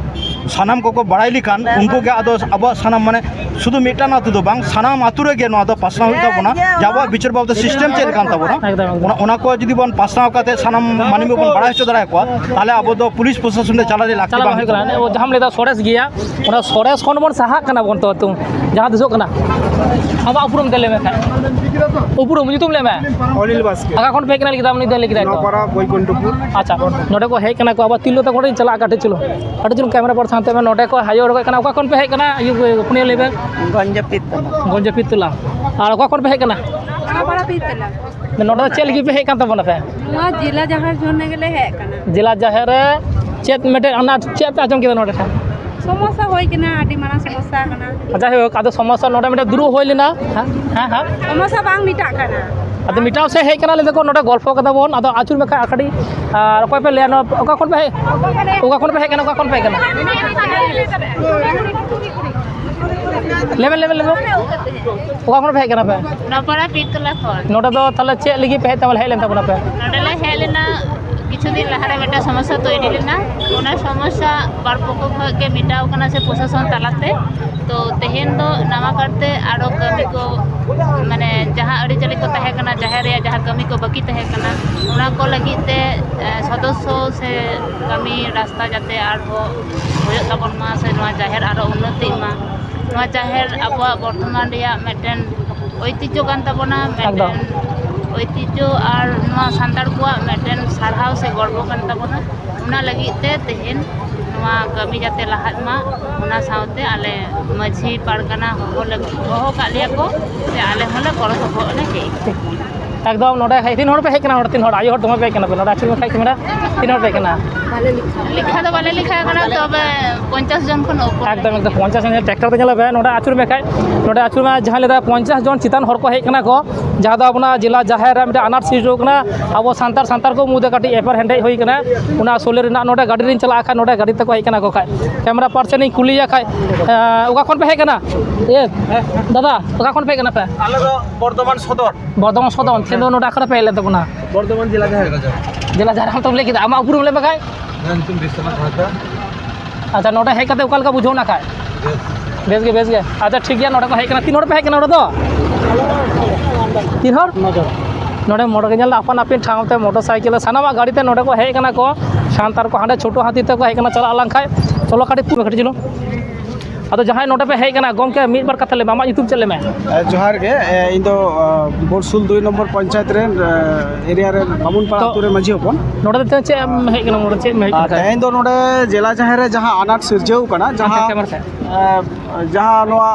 ᱥᱟᱱᱟᱢ ᱠᱚᱠᱚ ᱵᱟᱲᱟᱭ ᱞᱮᱠᱷᱟᱱ, ᱩᱱᱠᱩ ᱜᱮ ᱟᱫᱚ ᱟᱵᱚᱣᱟᱜ ᱥᱟᱱᱟᱢ, ᱢᱟᱱᱮ, ᱥᱩᱫᱷᱩ ᱢᱤᱫᱴᱟᱝ ᱟᱹᱛᱩ ᱫᱚ ᱵᱟᱝ, ᱥᱟᱱᱟᱢ ᱟᱹᱛᱩ ᱨᱮᱜᱮ ᱱᱚᱣᱟ ᱫᱚ ᱯᱟᱥᱱᱟᱣ ᱦᱩᱭᱩᱜ ᱛᱟᱵᱚᱱᱟ, ᱡᱮ ᱟᱵᱚᱣᱟᱜ ᱵᱤᱪᱟᱹᱨ ᱵᱟᱵᱚᱫ ᱥᱤᱥᱴᱮᱢ ᱪᱮᱫ ᱞᱮᱠᱟᱱ ᱛᱟᱵᱚᱱᱟ᱾ ᱮᱠᱫᱚᱢ, ᱮᱠᱫᱚᱢ᱾ ᱚᱱᱟ, ᱚᱱᱟ ᱠᱚ ᱡᱩᱫᱤ ᱵᱚᱱ ᱯᱟᱥᱱᱟᱣ ᱠᱟᱛᱮ ᱥᱟᱱᱟᱢ ᱢᱟᱹᱱᱢᱤ ᱵᱚᱱ ᱵᱟᱲᱟᱭ ᱦᱚᱪᱚ ᱫᱟᱲᱮᱭᱟᱠᱚᱣᱟ, ᱛᱟᱦᱚᱞᱮ ᱟᱵᱚ ᱫᱚ ᱯᱩᱞᱤᱥ ᱯᱨᱚᱥᱟᱥᱚᱱ ᱨᱮ ᱪᱟᱞᱟᱣ ᱨᱮ ᱞᱟᱹᱠᱛᱤ ᱪᱟᱞᱟᱣ ᱵᱟᱝ ᱵᱟᱝ ᱦᱩᱭᱩᱜ ᱦᱩᱭᱩᱜ ᱠᱟᱱᱟ᱾ ᱛᱟᱵᱚᱱᱟ᱾ ᱚᱱᱮ ᱡᱟᱦᱟᱸᱢ ᱞᱟᱹᱭᱫᱟ ᱥᱚᱨᱮᱥ ᱜᱮᱭᱟ, ᱚᱱᱟ ᱥᱚᱨᱮᱥ ᱠᱷᱚᱱ ᱵᱚᱱ ᱥᱟᱦᱟᱜ ᱠᱟᱱᱟ ᱵᱚᱱ ᱛᱚ, ᱛᱚ ᱡᱟᱦᱟᱸ ᱫᱤᱥᱚᱜ ᱠᱟᱱᱟ᱾ ᱟᱢᱟᱜ ᱩᱯᱨᱩᱢ ᱛᱮ ᱞᱟᱹᱭ ᱢᱮ ᱠᱷᱟᱱ᱾ ᱩᱯᱨᱩᱢ, ᱧᱩᱛᱩᱢ ᱞᱟᱹᱭ ᱢᱮ᱾ ᱚᱱᱤᱞ ᱵᱟᱥᱠᱮ᱾ ᱚᱠᱟ ᱠᱷᱚᱱ ᱯᱮ ᱦᱮᱡ ᱠᱟᱱᱟ ᱞᱟᱹᱭ ᱠᱮᱫᱟ? ᱩᱱᱤ ᱫᱚ ᱞᱟᱹᱭ ᱠᱮᱫᱟᱭ ᱛᱚ᱾ ᱱᱚᱣᱟᱯᱟᱲᱟ ᱵᱳᱭᱠᱩᱱᱴᱷᱚᱯᱩᱨ᱾ ᱟᱪᱪᱷᱟ, ᱱᱚᱰᱮ ᱠᱚ ᱦᱮᱡ ᱠᱟᱱᱟ ᱠᱚ, ᱟᱵᱟᱨ ᱛᱤᱨᱞᱟᱹ ᱛᱟᱠᱚ ᱴᱷᱮᱱ ᱪᱟᱞᱟᱜᱼᱟ ᱠᱟᱹᱴᱤᱡ, ᱪᱚᱞᱚ᱾ ᱟᱹᱰᱤ ᱡᱳᱨ ᱠᱮᱢᱮᱨᱟ ᱯᱟᱨᱥᱚᱱ ᱦᱟᱱᱛᱮ ᱢᱮ, ᱱᱚᱰᱮ ᱠᱚ ᱦᱟᱭᱚ ᱦᱚᱲ ᱠᱚ ᱦᱮᱡ ᱠᱟᱱᱟ᱾ ᱚᱠᱟ ᱠᱷᱚᱱ ᱯᱮ ᱦᱮᱡ ᱠᱟᱱᱟ? ᱤᱭᱟᱹ, ᱯᱩᱱᱤᱭᱟᱹ ᱞᱟᱹᱭ ᱵᱮᱱ᱾ ᱜᱚᱧᱡᱚᱯᱤᱛ ᱛᱚᱞᱟ᱾ ᱜᱚᱧᱡᱚᱯᱤᱛ ᱛᱚᱞᱟ᱾ ᱟᱨ ᱚᱠᱟ ᱠᱷᱚᱱ ᱯᱮ ᱦᱮᱡ ᱠᱟᱱᱟ? ᱱᱚᱣᱟᱯᱟᱲᱟ ᱯᱤᱛ ᱛᱚᱞᱟ᱾ ᱱᱚᱰᱮ ᱫᱚ ᱪᱮᱫ ᱞᱟᱹᱜᱤᱫ ᱯᱮ ᱦᱮᱡ ᱠᱟᱱ ᱛᱟᱵᱚᱱᱟ ᱯᱮ? ᱱᱚᱣᱟ ᱡᱮᱞᱟ ᱡᱟᱦᱮᱨ ᱡᱚᱱᱱᱮ ᱜᱮᱞᱮ ᱦᱮᱡ ᱠᱟᱱᱟ᱾ ᱡᱮᱞᱟ ᱡᱟᱦᱮᱨ ᱨᱮ ᱪᱮᱫ ᱢᱤᱫᱴᱮᱱ ᱟᱱᱟᱴ ᱪᱮᱫ ᱯᱮ ᱟᱸᱡᱚᱢ ᱠᱮᱫᱟ ᱱᱚᱰᱮ ᱠᱷᱟᱱ? ᱥᱚᱢᱚᱥᱥᱟ ᱦᱩᱭ ᱠᱟᱱᱟ, ᱟᱹᱰᱤ ᱢᱟᱨᱟᱝ ᱥᱚᱢᱚᱥᱥᱟ ᱠᱟᱱᱟ᱾ ᱡᱟᱭᱦᱳᱠ, ᱟᱫᱚ ᱥᱚᱢᱚᱥᱥᱟ ᱱᱚᱰᱮ ᱢᱤᱫᱴᱮᱱ ᱫᱩᱲᱩᱵ ᱦᱩᱭ ᱞᱮᱱᱟ᱾ ᱦᱮᱸ, ᱦᱮᱸ, ᱦᱮᱸ᱾ ᱥᱚᱢᱚᱥᱥᱟ ᱵᱟᱝ ᱢᱮᱴᱟᱜ ᱠᱟᱱᱟ᱾ ᱟᱫᱚ ᱢᱮᱴᱟᱣ ᱥᱮ ᱦᱮᱡ ᱠᱟᱱᱟ, ᱞᱟᱹᱭ ᱫᱟᱠᱚ ᱱᱚᱰᱮ ᱜᱚᱞᱯᱚ ᱠᱟᱫᱟ ᱵᱚᱱ, ᱟᱫᱚ ᱟᱹᱪᱩᱨ ᱢᱮ ᱠᱷᱟᱡ ᱟᱠᱷᱟᱲᱤ᱾ ᱟᱨ ᱚᱠᱚᱭ ᱯᱮ ᱞᱟᱹᱭᱟ ᱱᱚᱣᱟ, ᱚᱠᱟ ᱠᱷᱚᱱ ᱯᱮ ᱦᱮᱡ, ᱚᱠᱟ ᱠᱷᱚᱱ ᱯᱮ ᱦᱮᱡ ᱠᱟᱱᱟ, ᱚᱠᱟ ᱠᱷᱚᱱ ᱯᱮ ᱦᱮᱡ ᱠᱟᱱᱟ? ᱞᱟᱹᱭ ᱵᱮᱱ, ᱞᱟᱹᱭ ᱵᱮᱱ, ᱞᱟᱹᱭ ᱵᱮᱱ᱾ ᱚᱠᱟ ᱠᱷᱚᱱ ᱯᱮ ᱦᱮᱡ ᱠᱟᱱᱟ ᱯᱮ? ᱱᱚᱣᱟᱯᱟᱲᱟ ᱯᱤᱛ ᱛᱚᱞᱟ ᱠᱷᱚᱱ᱾ ᱱᱚᱰᱮ ᱫᱚ ᱛᱟᱦᱚᱞᱮ ᱪᱮᱫ ᱞᱟᱹᱜᱤᱫ ᱯᱮ ᱦᱮᱡ, ᱛᱟᱵᱚᱱ ᱦᱮᱡ ᱞᱮᱱ ᱛᱟᱵᱚᱱᱟ ᱯᱮ? ᱱᱚᱰᱮ ᱞᱮ ᱦᱮᱡ ᱞᱮᱱᱟ, ᱠᱤᱪᱷᱩ ᱫᱤᱱ ᱞᱟᱦᱟᱨᱮ ᱢᱤᱫᱴᱟᱝ ᱥᱚᱢᱚᱥᱥᱟ ᱛᱚᱭᱨᱤ ᱞᱮᱱᱟ᱾ ᱚᱱᱟ ᱥᱚᱢᱚᱥᱥᱟ ᱵᱟᱨ ᱯᱚᱠᱠᱷᱚ ᱠᱷᱚᱱ ᱜᱮ ᱢᱮᱴᱟᱣ ᱠᱟᱱᱟ ᱥᱮ ᱯᱨᱚᱥᱟᱥᱚᱱ ᱛᱟᱞᱟᱛᱮ᱾ ᱛᱚ ᱛᱮᱦᱮᱧ ᱫᱚ ᱱᱟᱣᱟ ᱠᱟᱨᱛᱮ ᱟᱨᱚ ᱠᱟᱹᱢᱤ ᱠᱚ, ᱢᱟᱱᱮ ᱡᱟᱦᱟᱸ ᱟᱹᱨᱤᱪᱟᱹᱞᱤ ᱠᱚ ᱛᱟᱦᱮᱸ ᱠᱟᱱᱟ, ᱡᱟᱦᱮᱨ ᱨᱮᱭᱟᱜ ᱡᱟᱦᱟᱸ ᱠᱟᱹᱢᱤ ᱠᱚ ᱵᱟᱹᱠᱤ ᱛᱟᱦᱮᱸ ᱠᱟᱱᱟ, ᱚᱱᱟ ᱠᱚ ᱞᱟᱹᱜᱤᱫ ᱛᱮ, ᱮ, ᱥᱚᱫᱚᱥᱥᱚ ᱥᱮ ᱠᱟᱹᱢᱤ ᱨᱟᱥᱛᱟ ᱡᱟᱛᱮ ᱟᱨᱦᱚᱸ ᱦᱩᱭᱩᱜ ᱛᱟᱵᱚᱱ ᱢᱟ ᱥᱮ ᱱᱚᱣᱟ ᱡᱟᱦᱮᱨ ᱟᱨᱚ ᱩᱱᱱᱚᱛᱤᱜ ᱢᱟ᱾ ᱱᱚᱣᱟ ᱡᱟᱦᱮᱨ ᱟᱵᱚᱣᱟᱜ ᱵᱚᱨᱫᱷᱚᱢᱟᱱ ᱨᱮᱭᱟᱜ ᱢᱤᱫᱴᱮᱱ ᱳᱭᱛᱤᱡᱽᱡᱷᱚ ᱠᱟᱱ ᱛᱟᱵᱚᱱᱟ, ᱮᱠᱫᱚᱢ᱾ ᱢᱤᱫᱴᱮᱱ ᱳᱭᱛᱤᱡᱽᱡᱷᱚ ᱟᱨ ᱱᱚᱣᱟ ᱥᱟᱱᱛᱟᱲ ᱠᱚᱣᱟᱜ ᱢᱤᱫᱴᱮᱱ ᱥᱟᱨᱦᱟᱣ ᱥᱮ ᱜᱚᱨᱵᱚ ᱠᱟᱱ ᱛᱟᱵᱚᱱᱟ᱾ ᱚᱱᱟ ᱞᱟᱹᱜᱤᱫ ᱛᱮ ᱛᱮᱦᱮᱧ ᱱᱚᱣᱟ ᱠᱟᱹᱢᱤ ᱡᱟᱛᱮ ᱞᱟᱦᱟᱜ ᱢᱟ, ᱚᱱᱟ ᱥᱟᱶᱛᱮ ᱟᱞᱮ ᱢᱟᱹᱡᱷᱤ ᱯᱟᱨᱜᱟᱱᱟ ᱦᱚᱦᱚ ᱞᱟᱹᱜᱤᱫ, ᱦᱚᱦᱚ ᱠᱟᱜ ᱞᱮᱭᱟ ᱠᱚ, ᱥᱮ ᱟᱞᱮ ᱦᱚᱸᱞᱮ ᱜᱚᱲᱚ ᱥᱚᱯᱚᱦᱚᱫ ᱞᱮ ᱦᱮᱡ ᱟᱠᱟᱱᱟ᱾ ᱮᱠᱫᱚᱢ᱾ ᱱᱚᱰᱮ ᱦᱮᱡ, ᱛᱤᱱ ᱦᱚᱲ ᱯᱮ ᱦᱮᱡ ᱠᱟᱱᱟ? ᱱᱚᱰᱮ ᱛᱤᱱ ᱦᱚᱲ? ᱟᱭᱳ ᱦᱚᱲ ᱫᱚᱢᱮ ᱯᱮ ᱦᱮᱡ ᱠᱟᱱᱟ ᱯᱮ᱾ ᱱᱚᱰᱮ ᱟᱹᱪᱩᱨ ᱢᱮ ᱠᱷᱟᱡ ᱠᱮᱢᱮᱨᱟ, ᱛᱤᱱ ᱦᱚᱲ ᱯᱮ ᱦᱮᱡ ᱠᱟᱱᱟ? ᱞᱮᱠᱷᱟ ᱫᱚ ᱵᱟᱞᱮ ᱞᱮᱠᱷᱟ ᱟᱠᱟᱱᱟ, ᱛᱚᱵᱮ ᱯᱚᱧᱪᱟᱥ ᱡᱚᱱ ᱠᱷᱚᱱ ᱩᱯᱚᱨ᱾ ᱮᱠᱫᱚᱢ, ᱮᱠᱫᱚᱢ, ᱯᱚᱧᱪᱟᱥ ᱡᱚᱱ᱾ ᱴᱨᱟᱠᱴᱟᱨ ᱛᱮ ᱧᱮᱞᱚᱜ ᱯᱮ, ᱱᱚᱰᱮ ᱟᱹᱪᱩᱨ ᱢᱮ ᱠᱷᱟᱡ, ᱱᱚᱰᱮ ᱟᱹᱪᱩᱨ ᱢᱮ᱾ ᱡᱟᱦᱟᱸ ᱞᱮᱠᱟ ᱯᱚᱧᱪᱟᱥ ᱡᱚᱱ ᱪᱮᱛᱟᱱ ᱦᱚᱲ ᱠᱚ ᱦᱮᱡ ᱠᱟᱱᱟ ᱠᱚ, ᱡᱟᱦᱟᱸ ᱫᱚ ᱟᱵᱚᱱᱟᱜ ᱡᱮᱞᱟ ᱡᱟᱦᱮᱨ ᱨᱮ ᱢᱤᱫᱴᱮᱱ ᱟᱱᱟᱴ ᱥᱤᱨᱡᱟᱹᱣ ᱠᱟᱱᱟ᱾ ᱟᱵᱚ ᱥᱟᱱᱛᱟᱲ, ᱥᱟᱱᱛᱟᱲ ᱠᱚ ᱢᱩᱫᱽᱨᱮ ᱠᱟᱹᱴᱤᱡ ᱮᱯᱮᱨ ᱦᱮᱸᱰᱮᱡ ᱦᱩᱭ ᱠᱟᱱᱟ, ᱚᱱᱟ ᱥᱚᱞᱦᱮ ᱨᱮᱱᱟᱜ᱾ ᱱᱚᱰᱮ ᱜᱟᱹᱰᱤ ᱨᱤᱧ ᱪᱟᱞᱟᱜ ᱠᱷᱟᱡ, ᱱᱚᱰᱮ ᱜᱟᱹᱰᱤ ᱛᱮᱠᱚ ᱦᱮᱡ ᱠᱟᱱᱟ ᱠᱚ ᱠᱷᱟᱡ᱾ ᱠᱮᱢᱮᱨᱟ ᱯᱟᱨᱥᱚᱱ ᱤᱧ ᱠᱩᱞᱤᱭᱮᱭᱟ ᱠᱷᱟᱡ, ᱮᱸ, ᱚᱠᱟ ᱠᱷᱚᱱ ᱯᱮ ᱦᱮᱡ ᱠᱟᱱᱟ? ᱤᱭᱟᱹ, ᱫᱟᱫᱟ, ᱚᱠᱟ ᱠᱷᱚᱱ ᱯᱮ ᱦᱮᱡ ᱠᱟᱱᱟ ᱯᱮ? ᱟᱞᱮ ᱫᱚ ᱵᱚᱨᱫᱷᱚᱢᱟᱱ ᱥᱚᱫᱚᱨ᱾ ᱵᱚᱨᱫᱷᱚᱢᱟᱱ ᱥᱚᱫᱚᱨ᱾ ᱛᱮᱦᱮᱧ ᱫᱚ ᱱᱚᱰᱮ ᱟᱠᱷᱲᱟ ᱯᱮ ᱦᱮᱡ ᱞᱮᱱ ᱛᱟᱵᱚᱱᱟ? ᱵᱚᱨᱫᱷᱚᱢᱟᱱ ᱡᱮᱞᱟ ᱡᱟᱦᱮᱨ᱾ ᱡᱮᱞᱟ ᱡᱟᱦᱮᱨ᱾ ᱟᱢ ᱛᱚᱢ ᱞᱟᱹᱭ ᱠᱮᱫᱟ, ᱟᱢᱟᱜ ᱩᱯᱨᱩᱢ ᱞᱟᱹᱭ ᱢᱮ ᱠᱷᱟᱡ᱾ ᱤᱧᱟᱹᱜ ᱧᱩᱛᱩᱢ ᱵᱤᱥᱥᱚᱱᱟᱛᱷ ᱦᱟᱸᱥᱫᱟ᱾ ᱟᱪᱪᱷᱟ, ᱱᱚᱰᱮ ᱦᱮᱡ ᱠᱟᱛᱮ ᱚᱠᱟ ᱞᱮᱠᱟ ᱵᱩᱡᱷᱟᱹᱣ ᱮᱱᱟ ᱠᱷᱟᱡ? ᱵᱮᱥ ᱜᱮ, ᱵᱮᱥ ᱜᱮ᱾ ᱟᱪᱪᱷᱟ, ᱴᱷᱤᱠ ᱜᱮᱭᱟ, ᱱᱚᱰᱮ ᱠᱚ ᱦᱮᱡ ᱠᱟᱱᱟ᱾ ᱛᱤᱱ ᱦᱚᱲ ᱯᱮ ᱦᱮᱡ ᱠᱟᱱᱟ ᱱᱚᱰᱮ ᱫᱚ? ᱛᱤᱱ ᱦᱚᱲ? ᱱᱚᱰᱮ ᱢᱚᱬᱮ ᱜᱮ ᱧᱮᱞ ᱫᱟ, ᱟᱯᱟᱱ ᱟᱹᱯᱤᱱ ᱴᱷᱟᱶ ᱛᱮ ᱢᱚᱴᱚᱨ ᱥᱟᱭᱠᱮᱞ ᱥᱟᱱᱟᱢᱟᱜ ᱜᱟᱹᱰᱤ ᱛᱮ ᱱᱚᱰᱮ ᱠᱚ ᱦᱮᱡ ᱠᱟᱱᱟ ᱠᱚ᱾ ᱥᱟᱱᱛᱟᱲ ᱠᱚ ᱦᱟᱸᱰᱮ ᱪᱷᱳᱴᱳ ᱦᱟᱹᱛᱤ ᱛᱮᱠᱚ ᱦᱮᱡ ᱠᱟᱱᱟ, ᱪᱟᱞᱟᱜ ᱟᱞᱟᱝ ᱠᱷᱟᱡ᱾ ᱪᱚᱞᱚ ᱠᱟᱹᱴᱤᱡ ᱯᱩᱨᱟᱹ ᱠᱟᱹᱴᱤᱡ ᱪᱚᱞᱚ᱾ ᱟᱫᱚ ᱡᱟᱦᱟᱸᱭ ᱱᱚᱰᱮ ᱯᱮ ᱦᱮᱡ ᱠᱟᱱᱟ, ᱜᱚᱢᱠᱮ ᱢᱤᱫ ᱵᱟᱨ ᱠᱟᱛᱷᱟ ᱞᱟᱹᱭ ᱢᱮ, ᱟᱢᱟᱜ ᱧᱩᱛᱩᱢ ᱪᱮᱫ ᱞᱟᱹᱭ ᱢᱮ? ᱮ, ᱡᱚᱦᱟᱨ ᱜᱮ᱾ ᱮ, ᱤᱧ ᱫᱚ, ᱟ, ᱵᱚᱨᱥᱩᱞ ᱫᱩᱭ ᱱᱚᱢᱵᱚᱨ ᱯᱚᱧᱪᱟᱭᱮᱛ ᱨᱮᱱ, ᱮ, ᱮᱨᱤᱭᱟ ᱨᱮᱱ ᱵᱟᱢᱩᱱᱯᱟᱲᱟ ᱛᱚ, ᱟᱹᱛᱩ ᱨᱮ ᱢᱟᱹᱡᱷᱤ ᱦᱚᱯᱚᱱ᱾ ᱱᱚᱰᱮ ᱫᱚ ᱪᱮᱫ ᱮᱢ ᱦᱮᱡ ᱠᱟᱱᱟ? ᱱᱚᱰᱮ ᱪᱮᱫ ᱮᱢ ᱦᱮᱡ ᱟᱨ ᱠᱟᱱᱟ? ᱛᱮᱦᱮᱧ ᱫᱚ ᱱᱚᱰᱮ ᱡᱮᱞᱟ ᱡᱟᱦᱮᱨ ᱨᱮ ᱡᱟᱦᱟᱸ ᱟᱱᱟᱴ ᱥᱤᱨᱡᱟᱹᱣ ᱠᱟᱱᱟ, ᱡᱟᱦᱟᱸ, ᱠᱮᱢᱮᱨᱟ ᱥᱮᱫ᱾ ᱮ, ᱡᱟᱦᱟᱸ ᱱᱚᱣᱟ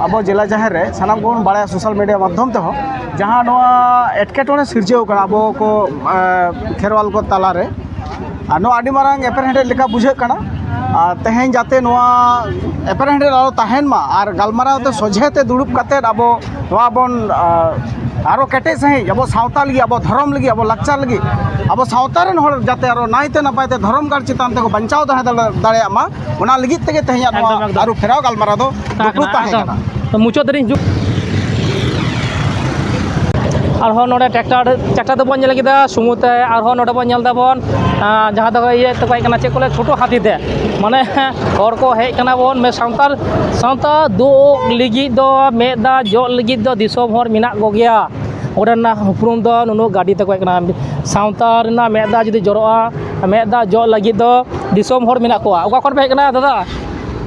ᱟᱵᱚ ᱡᱮᱞᱟ ᱡᱟᱦᱮᱨ ᱨᱮ ᱥᱟᱱᱟᱢ ᱠᱚᱵᱚᱱ ᱵᱟᱲᱟᱭᱟ ᱥᱳᱥᱟᱞ ᱢᱤᱰᱤᱭᱟ ᱢᱟᱫᱽᱫᱷᱚᱢ ᱛᱮᱦᱚᱸ, ᱡᱟᱦᱟᱸ ᱱᱚᱣᱟ ᱮᱴᱠᱮᱴᱚᱬᱮ ᱥᱤᱨᱡᱟᱹᱣ ᱠᱟᱱᱟ ᱟᱵᱚ ᱠᱚ, ᱮ, ᱠᱷᱮᱨᱣᱟᱞ ᱠᱚ ᱛᱟᱞᱟᱨᱮ, ᱟᱨ ᱱᱚᱣᱟ ᱟᱹᱰᱤ ᱢᱟᱨᱟᱝ ᱮᱯᱮᱨᱦᱮᱸᱰᱮᱡ ᱞᱮᱠᱟ ᱵᱩᱡᱷᱟᱹᱜ ᱠᱟᱱᱟ᱾ ᱟᱨ ᱛᱮᱦᱮᱧ ᱡᱟᱛᱮ ᱱᱚᱣᱟ ᱮᱯᱮᱨᱦᱮᱸᱰᱮᱡ ᱟᱞᱚ ᱛᱟᱦᱮᱱ ᱢᱟ ᱟᱨ ᱜᱟᱞᱢᱟᱨᱟᱣ ᱛᱮ ᱥᱚᱡᱷᱮ ᱛᱮ ᱫᱩᱲᱩᱵ ᱠᱟᱛᱮᱫ ᱟᱵᱚ ᱱᱚᱣᱟ ᱵᱚᱱ, ᱟ, ᱟᱨᱚ ᱠᱮᱴᱮᱡ ᱥᱟᱺᱦᱤᱡ ᱟᱵᱚ ᱥᱟᱶᱛᱟ ᱞᱟᱹᱜᱤᱫ, ᱟᱵᱚ ᱫᱷᱚᱨᱚᱢ ᱞᱟᱹᱜᱤᱫ, ᱟᱵᱚ ᱞᱟᱠᱪᱟᱨ ᱞᱟᱹᱜᱤᱫ, ᱟᱵᱚ ᱥᱟᱶᱛᱟ ᱨᱮᱱ ᱦᱚᱲ ᱡᱟᱛᱮ ᱟᱨᱚ ᱱᱟᱭᱛᱮ ᱱᱟᱯᱟᱭ ᱛᱮ ᱫᱷᱚᱨᱚᱢ ᱜᱟᱲ ᱪᱮᱛᱟᱱ ᱛᱮᱠᱚ ᱵᱟᱧᱪᱟᱣ ᱛᱟᱦᱮᱸ ᱫᱟᱲᱮ-, ᱫᱟᱲᱮᱭᱟᱜ ᱢᱟ, ᱚᱱᱟ ᱞᱟᱹᱜᱤᱫ ᱛᱮᱜᱮ ᱛᱮᱦᱮᱧᱟᱜ ᱱᱚᱣᱟ ᱮᱠᱫᱚᱢ, ᱮᱠᱫᱚᱢ᱾ ᱟᱹᱨᱩ ᱯᱷᱮᱨᱟᱣ ᱜᱟᱞᱢᱟᱨᱟᱣ ᱫᱚ ᱛᱟᱦᱮᱸ ᱫᱩᱯᱲᱩᱵ ᱠᱟᱱᱟ, ᱛᱟᱦᱮᱸ ᱮᱠᱫᱚᱢ᱾ ᱠᱟᱱᱟ᱾ ᱛᱚ ᱢᱩᱪᱟᱹᱫ ᱨᱤᱧ ᱦᱤᱡᱩᱜ᱾ ᱟᱨᱦᱚᱸ ᱱᱚᱰᱮ ᱴᱨᱟᱠᱴᱟᱨ, ᱴᱨᱟᱠᱴᱟᱨ ᱫᱚᱵᱚᱱ ᱧᱮᱞ ᱠᱮᱫᱟ ᱥᱩᱢᱩ ᱛᱮ, ᱟᱨᱦᱚᱸ ᱱᱚᱰᱮ ᱵᱚᱱ ᱧᱮᱞ ᱫᱟᱵᱚᱱ, ᱟᱸ, ᱡᱟᱦᱟᱸ ᱫᱚ ᱤᱭᱟᱹ ᱛᱮᱠᱚ ᱦᱮᱡ ᱠᱟᱱᱟ, ᱪᱮᱫ ᱠᱚ ᱞᱟᱹᱭᱟ, ᱪᱷᱳᱴᱳ ᱦᱟᱹᱛᱤ ᱛᱮ᱾ ᱢᱟᱱᱮ ᱦᱚᱲ ᱠᱚ ᱦᱮᱡ ᱠᱟᱱᱟ ᱵᱚᱱ, ᱢᱮ ᱥᱟᱱᱛᱟᱲ ᱥᱟᱶᱛᱟ ᱫᱚ ᱞᱟᱹᱜᱤᱫ ᱫᱚ, ᱢᱮᱫ ᱫᱟᱜ ᱡᱚᱜ ᱞᱟᱹᱜᱤᱫ ᱫᱚ ᱫᱤᱥᱚᱢ ᱦᱚᱲ ᱢᱮᱱᱟᱜ ᱠᱚᱜᱮᱭᱟ᱾ ᱚᱸᱰᱮᱱᱟᱜ ᱩᱯᱨᱩᱢ ᱫᱚ ᱱᱩᱱᱟᱹᱜ ᱜᱟᱹᱰᱤ ᱛᱮᱠᱚ ᱦᱮᱡ ᱠᱟᱱᱟ᱾ ᱥᱟᱶᱛᱟ ᱨᱮᱱᱟᱜ ᱢᱮᱫ ᱫᱟᱜ ᱡᱩᱫᱤ ᱡᱚᱨᱚᱜᱼᱟ, ᱢᱮᱫ ᱫᱟᱜ ᱡᱚᱜ ᱞᱟᱹᱜᱤᱫ ᱫᱚ ᱫᱤᱥᱚᱢ ᱦᱚᱲ ᱢᱮᱱᱟᱜ ᱠᱚᱣᱟ᱾ ᱚᱠᱟ ᱠᱷᱚᱱ ᱯᱮ ᱦᱮᱡ ᱠᱟᱱᱟ ᱫᱟᱫᱟ?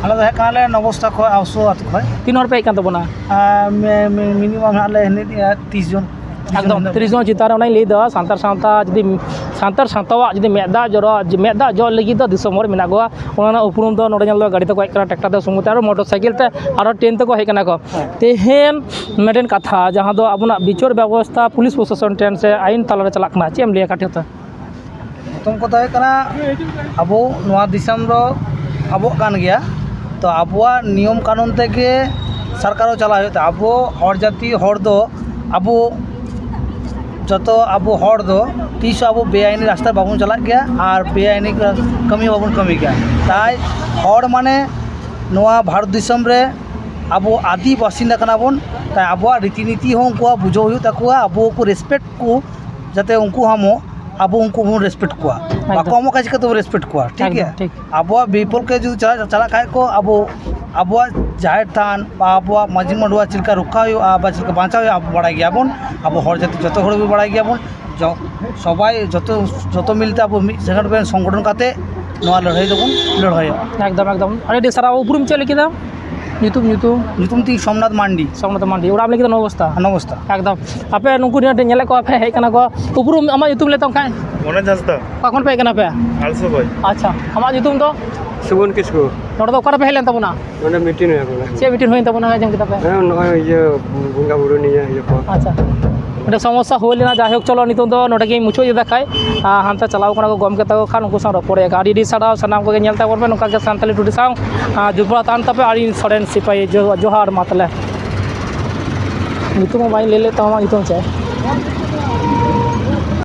ᱟᱞᱮ ᱫᱚ ᱦᱮᱡ ᱠᱟᱱᱟᱞᱮ ᱱᱚᱵᱚᱥᱛᱟ ᱠᱷᱚᱱ, ᱟᱣᱥᱳ ᱟᱹᱛᱩ ᱠᱷᱚᱱ᱾ ᱛᱤᱱ ᱦᱚᱲ ᱯᱮ ᱦᱮᱡ ᱠᱟᱱ ᱛᱟᱵᱚᱱᱟ? ᱟᱨ ᱢᱤ-, ᱢᱤ-, ᱢᱤᱱᱤᱢᱟᱢ ᱦᱟᱸᱜ ᱞᱮ ᱦᱮᱱᱟᱜ ᱞᱮᱭᱟ ᱛᱤᱥ ᱡᱚᱱ᱾ ᱮᱠᱫᱚᱢ, ᱛᱤᱨᱤᱥ ᱡᱚᱱ ᱪᱮᱛᱟᱱ ᱨᱮ᱾ ᱚᱱᱟᱧ ᱞᱟᱹᱭᱫᱟ, ᱥᱟᱱᱛᱟᱲ ᱥᱟᱶᱛᱟ ᱡᱩᱫᱤ, ᱥᱟᱱᱛᱟᱲ ᱥᱟᱶᱛᱟᱣᱟᱜ ᱡᱩᱫᱤ ᱢᱮᱫ ᱫᱟᱜ ᱡᱚᱨᱚᱜᱼᱟ, ᱡᱮ ᱢᱮᱫ ᱫᱟᱜ ᱡᱚᱜ ᱞᱟᱹᱜᱤᱫ ᱫᱚ ᱫᱤᱥᱚᱢ ᱦᱚᱲ ᱢᱮᱱᱟᱜ ᱠᱚᱣᱟ᱾ ᱚᱱᱟ ᱨᱮᱱᱟᱜ ᱩᱯᱨᱩᱢ ᱫᱚ ᱱᱚᱰᱮ ᱧᱮᱞ ᱫᱚ ᱜᱟᱹᱰᱤ ᱛᱮᱠᱚ ᱦᱮᱡ ᱠᱟᱱᱟ, ᱴᱨᱟᱠᱴᱟᱨ ᱛᱮ, ᱥᱩᱢᱩ ᱛᱮ, ᱟᱨᱚ ᱢᱚᱴᱚᱨ ᱥᱟᱭᱠᱮᱞ ᱛᱮ, ᱟᱨᱚ ᱴᱨᱮᱱ ᱛᱮᱠᱚ ᱦᱮᱡ ᱠᱟᱱᱟ ᱠᱚ᱾ ᱦᱮᱸ᱾ ᱛᱮᱦᱮᱧ ᱢᱤᱫᱴᱮᱱ ᱠᱟᱛᱷᱟ, ᱡᱟᱦᱟᱸ ᱫᱚ ᱟᱵᱚᱱᱟᱜ ᱵᱤᱪᱟᱹᱨ ᱵᱮᱵᱚᱥᱛᱷᱟ ᱯᱩᱞᱤᱥ ᱯᱨᱚᱥᱟᱥᱚᱱ ᱴᱷᱮᱱ ᱥᱮ ᱟᱭᱤᱱ ᱛᱟᱞᱟᱨᱮ ᱪᱟᱞᱟᱜ ᱠᱟᱱᱟ, ᱪᱮᱫ ᱮᱢ ᱞᱟᱹᱭᱟ ᱠᱟᱹᱴᱤᱡ ᱦᱚᱸᱛᱚ? ᱯᱨᱚᱛᱷᱚᱢ ᱠᱟᱛᱷᱟ ᱦᱩᱭᱩᱜ ᱠᱟᱱᱟ, ᱟᱵᱚ ᱱᱚᱣᱟ ᱫᱤᱥᱚᱢ ᱫᱚ ᱟᱵᱚᱣᱟᱜ ᱠᱟᱱ ᱜᱮᱭᱟ, ᱛᱚ ᱟᱵᱚᱣᱟᱜ ᱱᱤᱭᱚᱢ ᱠᱟᱹᱱᱩᱱ ᱛᱮᱜᱮ ᱥᱚᱨᱠᱟᱨ ᱦᱚᱸ ᱪᱟᱞᱟᱣ ᱦᱩᱭᱩᱜ ᱛᱟᱭᱟ᱾ ᱟᱵᱚ ᱦᱚᱲ ᱡᱟᱹᱛᱤ ᱦᱚᱲ ᱫᱚ, ᱟᱵᱚ ᱡᱚᱛᱚ ᱟᱵᱚ ᱦᱚᱲ ᱫᱚ ᱛᱤᱥ ᱦᱚᱸ ᱟᱵᱚ ᱵᱮᱟᱭᱤᱱᱤ ᱨᱟᱥᱛᱟ ᱵᱟᱵᱚᱱ ᱪᱟᱞᱟᱜ ᱜᱮᱭᱟ ᱟᱨ ᱵᱮᱟᱭᱤᱱᱤ ᱠᱟᱹᱢᱤ ᱵᱟᱵᱚᱱ ᱠᱟᱹᱢᱤ ᱜᱮᱭᱟ᱾ ᱛᱟᱭ ᱦᱚᱲ ᱢᱟᱱᱮ ᱱᱚᱣᱟ ᱵᱷᱟᱨᱚᱛ ᱫᱤᱥᱚᱢ ᱨᱮ ᱟᱵᱚ ᱟᱹᱫᱤ ᱵᱟᱥᱤᱱᱫᱟ ᱠᱟᱱᱟ ᱵᱚᱱ, ᱛᱟᱭ ᱟᱵᱚᱣᱟᱜ ᱨᱤᱛᱤ ᱱᱤᱛᱤ ᱦᱚᱸ ᱩᱱᱠᱩᱣᱟᱜ ᱵᱩᱡᱷᱟᱹᱣ ᱦᱩᱭᱩᱜ ᱛᱟᱠᱚᱣᱟ, ᱟᱵᱚ ᱠᱚ ᱨᱮᱥᱯᱮᱠᱴ ᱠᱚ, ᱡᱟᱛᱮ ᱩᱱᱠᱩ ᱦᱚᱸ ᱢᱚ-, ᱟᱵᱚ ᱩᱱᱠᱩ ᱵᱚᱱ ᱨᱮᱥᱯᱮᱠᱴ ᱠᱚᱣᱟ᱾ ᱮᱠᱫᱚᱢ᱾ ᱵᱟᱠᱚ ᱮᱢᱚᱜ ᱠᱷᱟᱱ ᱪᱤᱠᱟᱹ ᱛᱮᱵᱚᱱ ᱨᱮᱥᱯᱮᱠᱴ ᱠᱚᱣᱟ? ᱴᱷᱤᱠ ᱜᱮᱭᱟ᱾ ᱮᱠᱫᱚᱢ ᱴᱷᱤᱠ᱾ ᱟᱵᱚᱣᱟᱜ ᱵᱤᱯᱚᱞ ᱠᱮ ᱡᱩᱫᱤ ᱪᱟᱞᱟᱜ, ᱪᱟᱞᱟᱜ ᱠᱷᱟᱡ ᱠᱚ, ᱟᱵᱚ, ᱟᱵᱚᱣᱟᱜ ᱡᱟᱦᱮᱨ ᱛᱷᱟᱱ ᱵᱟ ᱟᱵᱚᱣᱟᱜ ᱢᱟᱹᱡᱷᱤ ᱢᱟᱰᱣᱟ ᱪᱮᱫ ᱞᱮᱠᱟ ᱨᱚᱠᱷᱟ ᱦᱩᱭᱩᱜᱼᱟ ᱵᱟ ᱪᱮᱫ ᱞᱮᱠᱟ ᱵᱟᱧᱪᱟᱣ ᱦᱩᱭᱩᱜᱼᱟ, ᱟᱵᱚ ᱵᱟᱲᱟᱭ ᱜᱮᱭᱟᱵᱚᱱ᱾ ᱟᱵᱚ ᱦᱚᱲ ᱡᱟᱹᱛᱤ ᱡᱚᱛᱚ ᱦᱚᱲ ᱜᱮ ᱵᱟᱲᱟᱭ ᱜᱮᱭᱟᱵᱚᱱ᱾ ᱡᱚ-, ᱥᱚᱵᱟᱭ ᱡᱚᱛᱚ, ᱡᱚᱛᱚ ᱢᱤᱞᱛᱮ ᱟᱵᱚ ᱢᱤᱫ ᱥᱚᱝᱜᱚᱴᱷᱚᱱ ᱠᱟᱛᱮ ᱱᱚᱣᱟ ᱞᱟᱹᱲᱦᱟᱹᱭ ᱫᱚᱵᱚᱱ ᱞᱟᱹᱲᱦᱟᱹᱭᱟ᱾ ᱮᱠᱫᱚᱢ, ᱮᱠᱫᱚᱢ᱾ ᱟᱹᱰᱤ ᱟᱹᱰᱤ ᱥᱟᱨᱦᱟᱣ᱾ ᱩᱯᱨᱩᱢ ᱪᱮᱫ ᱞᱟᱹᱭ ᱠᱮᱫᱟ? ᱧᱩᱛᱩᱢ, ᱧᱩᱛᱩᱢ? ᱧᱩᱛᱩᱢ ᱛᱤᱧ ᱥᱳᱢᱱᱟᱛᱷ ᱢᱟᱱᱰᱤ᱾ ᱥᱳᱢᱱᱟᱛᱷ ᱢᱟᱱᱰᱤ᱾ ᱚᱲᱟᱜ ᱮᱢ ᱞᱟᱹᱭ ᱠᱮᱫᱟ ᱱᱚᱵᱚᱥᱛᱟ? ᱱᱚᱵᱚᱥᱛᱟ᱾ ᱮᱠᱫᱚᱢ᱾ ᱟᱯᱮ ᱱᱩᱠᱩ ᱱᱤᱭᱟᱹ ᱧᱮᱞᱮᱫ ᱠᱚᱣᱟ ᱯᱮ, ᱦᱮᱡ ᱠᱟᱱᱟ ᱠᱚ᱾ ᱩᱯᱨᱩᱢ, ᱟᱢᱟᱜ ᱧᱩᱛᱩᱢ ᱞᱟᱹᱭ ᱛᱟᱢ ᱠᱷᱟᱡ? ᱢᱚᱱᱳᱡᱽ ᱦᱟᱸᱥᱫᱟ᱾ ᱚᱠᱟ ᱠᱷᱚᱱ ᱯᱮ ᱦᱮᱡ ᱠᱟᱱᱟ ᱯᱮ? ᱟᱞᱥᱟ ᱠᱷᱚᱡ᱾ ᱟᱪᱪᱷᱟ, ᱟᱢᱟᱜ ᱧᱩᱛᱩᱢ ᱫᱚ? ᱥᱩᱵᱚᱱ ᱠᱤᱥᱠᱩ᱾ ᱱᱚᱰᱮ ᱫᱚ ᱚᱠᱟᱨᱮ ᱯᱮ ᱦᱮᱡ ᱞᱮᱱ ᱛᱟᱵᱚᱱᱟ? ᱱᱚᱰᱮ ᱢᱤᱴᱤᱝ ᱦᱩᱭᱩᱜ ᱠᱟᱱᱟ᱾ ᱪᱮᱫ ᱢᱤᱴᱤᱝ ᱦᱩᱭᱮᱱ ᱛᱟᱵᱚᱱᱟ, ᱟᱸᱡᱚᱢ ᱠᱮᱫᱟ ᱯᱮ? ᱦᱮᱸ, ᱱᱚᱜᱼᱚᱭ ᱤᱭᱟᱹ ᱵᱚᱸᱜᱟ ᱵᱩᱨᱩ ᱱᱤᱭᱟᱹ ᱤᱭᱟᱹ ᱠᱚ᱾ ᱟᱪᱪᱷᱟ, ᱢᱤᱫᱴᱮᱱ ᱥᱚᱢᱚᱥᱥᱟ ᱦᱩᱭ ᱞᱮᱱᱟ᱾ ᱡᱟᱭᱦᱳᱠ, ᱪᱚᱞᱚ, ᱱᱤᱛᱚᱜ ᱫᱚ ᱱᱚᱰᱮ ᱜᱤᱧ ᱢᱩᱪᱟᱹᱫ ᱮᱫᱟ ᱠᱷᱟᱡ᱾ ᱟᱨ ᱦᱟᱱᱛᱮ ᱪᱟᱞᱟᱣ ᱠᱟᱱᱟ ᱠᱚ ᱜᱚᱢᱠᱮ ᱛᱟᱠᱚ ᱠᱷᱟᱱ, ᱩᱱᱠᱩ ᱥᱟᱶ ᱨᱚᱯᱚᱲ ᱦᱩᱭᱩᱜᱼᱟ᱾ ᱟᱹᱰᱤ ᱟᱹᱰᱤ ᱥᱟᱨᱦᱟᱣ ᱥᱟᱱᱟᱢ ᱠᱚᱜᱮ, ᱧᱮᱞ ᱛᱟᱵᱚᱱ ᱯᱮ ᱱᱚᱝᱠᱟ ᱜᱮ ᱥᱟᱱᱛᱟᱲᱤ ᱴᱩᱰᱤ ᱥᱟᱶ, ᱟᱨ, ᱡᱚᱯᱲᱟᱣ ᱛᱟᱦᱮᱱ ᱛᱟᱯᱮ᱾ ᱟᱹᱰᱤ ᱥᱚᱨᱮᱱ ᱥᱤᱯᱟᱹᱦᱤ, ᱡᱚ-, ᱡᱚᱦᱟᱨ᱾ ᱢᱟ ᱛᱟᱦᱞᱮ, ᱧᱩᱛᱩᱢ ᱦᱚᱸ ᱵᱟᱹᱧ ᱞᱟᱹᱭ ᱞᱮᱫ ᱛᱟᱢᱟ, ᱧᱩᱛᱩᱢ ᱪᱮᱫ?